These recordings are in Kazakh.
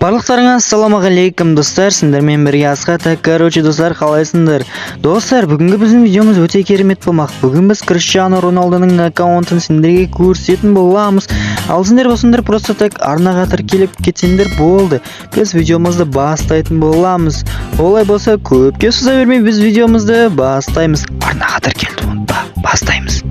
Барлықтарыңа ассалаумағалейкум, достар! Сендермен бірге Асхат. Так, короче, достар, қалайсыңдар? Достар, бүгінгі біздің видеомыз өте керемет болмақ. Бүгін біз Криштиану Роналдоның аккаунтын сендерге көрсететін боламыз. Ал сендер болсаңдар, просто так арнаға тіркеліп кетсеңдер болды. Біз видеомызды бастайтын боламыз. Олай болса, көпке соза бермей, біз видеомызды бастаймыз. Арнаға тіркелуді ұмытпа. Бастаймыз.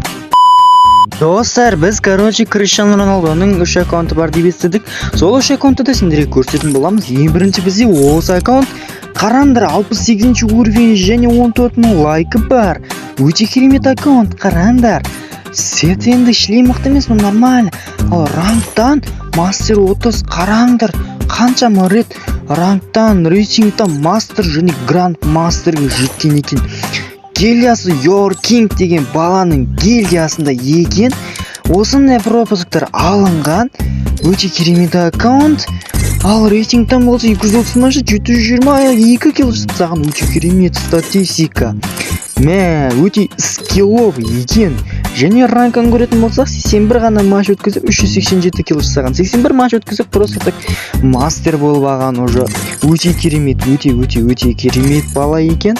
Достар, біз, короче, Криштиану Роналдоның үш аккаунты бар деп естідік. Сол үш аккаунтты да сендерге көрсететін боламыз. Ең бірінші бізде осы аккаунт. Қараңдар, 68 уровень және 14 мың лайкі бар. Өте керемет аккаунт, қараңдар. Сет енді шлем мықты емес, но нормально. Ал рангтан мастер 30, қараңдар. Қаншама рет рангтан, рейтингтан мастер және гранд мастерге жеткен екен. Гильдиясы Your King деген баланың гильдиясында екен. Осындай пропусктар алынған. Өте керемет аккаунт. Ал рейтингтен болса, 230 матч, 722 килл жасап, өте керемет статистика. Мә, өте скилловый екен. Және рангын көретін болсақ, 81 ғана матч өткізіп, 387 килл жасаған. 81 матч өткізіп, просто так мастер болып алған уже. Өте керемет, өте, өте, өте керемет бала екен.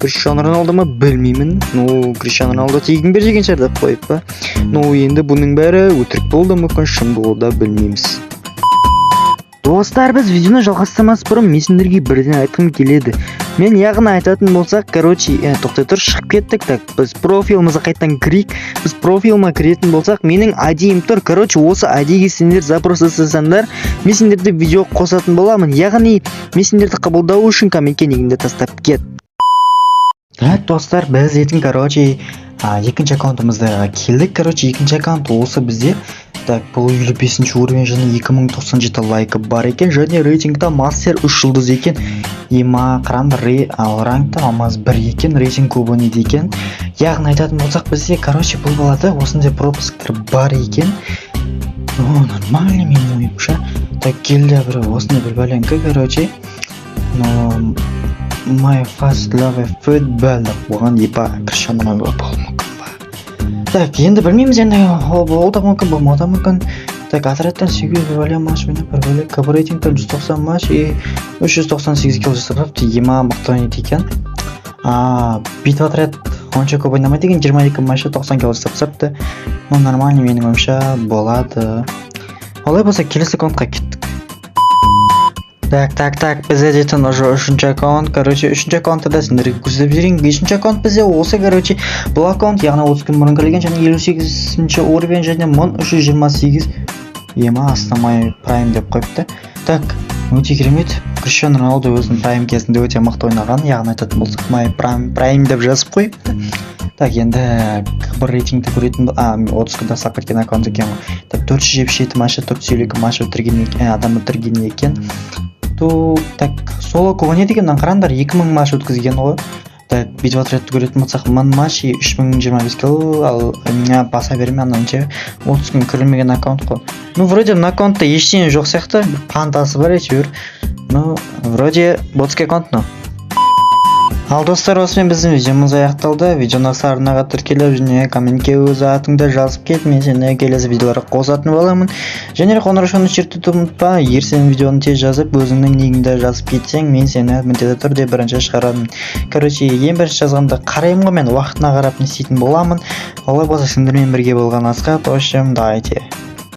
Криштиану Роналдо ма, білмеймін. Ну, Криштиану Роналдо тегін бер деген шығар деп қойып па. Ну, енді бұның бәрі өтірік болуы да мүмкін, шын болуы да білмейміз. Достар, біз видеоны жалғастырмас бұрын мен сендерге бірден айтқым келеді. Мен, яғни, айтатын болсақ, короче, тоқтай тұр, шығып кеттік. Так, біз профилімізге қайтадан кірейік. Біз профиліме кіретін болсақ, менің ID-ім тұр. Короче, осы ID-ге сендер запрос жасасаңдар, мен сендерді видео қосатын боламын. Яғни, мен сендерді қабылдау үшін комментке нигіңді тастап кет. Так, достар, біз ертең, короче, екінші аккаунтымызға келдік. Короче, екінші аккаунт осы бізде. Так, бұл 55 уровень және 2097 лайкі бар екен және рейтингта мастер 3 жұлдыз екен. Ема, қараңдар, ал рангта алмаз 1 екен, рейтинг көбі ойнайды екен. Яғни, айтатын болсақ, бізде, короче, бұл балада осындай пропусктар бар екен. О, нормально, менің ойымша. Так, келді бір осындай бір бәленкі, короче. Но my first love football деп қойған, епа, Криштиану Роналдо болуы мүмкін ба? Так, енді білмейміз енді, ол болуы да мүмкін, болмауы да мүмкін. Так, отрядтан 800 бір бәле матч ойнап, бір бәле КБ рейтингтен 190 матч и 398 килл жасап алыпты. Ема, мықты ойнайды екен. Битва отряд онша көп ойнамайды екен, 22 матчта 90 килл жасап тастапты. Ну, нормально, менің ойымша, болады. Олай болса, келесі аккаунтқа кеттік. Так, так, так, бізде дейтін уже үшінші аккаунт. Короче, үшінші аккаунтты да сендерге көрсетіп жіберейін. Үшінші аккаунт бізде осы, короче, бұл аккаунт, яғни 30 күн бұрын кірілген және 58 уровень және 1328, ема, астамай прайм деп қойыпты. Так, өте керемет. Криштиану Роналдо өзінің прайм кезінде өте мықты ойнаған, яғни, айтатын болсақ, my prime, прайм деп жазып қойыпты. Так, енді бір рейтингті көретін, 30 күнде салып кеткен аккаунт екен ғой. Так, 477 матчта 452 матч өтірген екен, адам өтірген екен. Ту, так, соло көбіне екен, мынаны қараңдар, 2000 матч өткізген ғой. Так, битва отрядты көретін болсақ, 1000 матч и 3025 килл, ал мына баса берме, ананша 30 күн кірілмеген аккаунт қой. Ну, вроде мына аккаунтта ештеңе жоқ сияқты, бір пантасы бар әйтеуір. Ну, вроде ботский аккаунт, но. Ал, достар, осымен біздің видеомыз аяқталды. Видеоны арнаға тіркеліп және комментке өз атыңды жазып кет, мен сені келесі видеоларға қосатын боламын. Және қоңыраушаны шертуді ұмытпа. Егер сен видеоны тез жазып, өзіңнің никіңді жазып кетсең, мен сені міндетті түрде бірінші шығарамын. Короче, ең бірінші жазғанда қараймын ғой мен, уақытына қарап не істейтін боламын. Олай болса, сендермен бірге болған Асхат. В общем, давайте.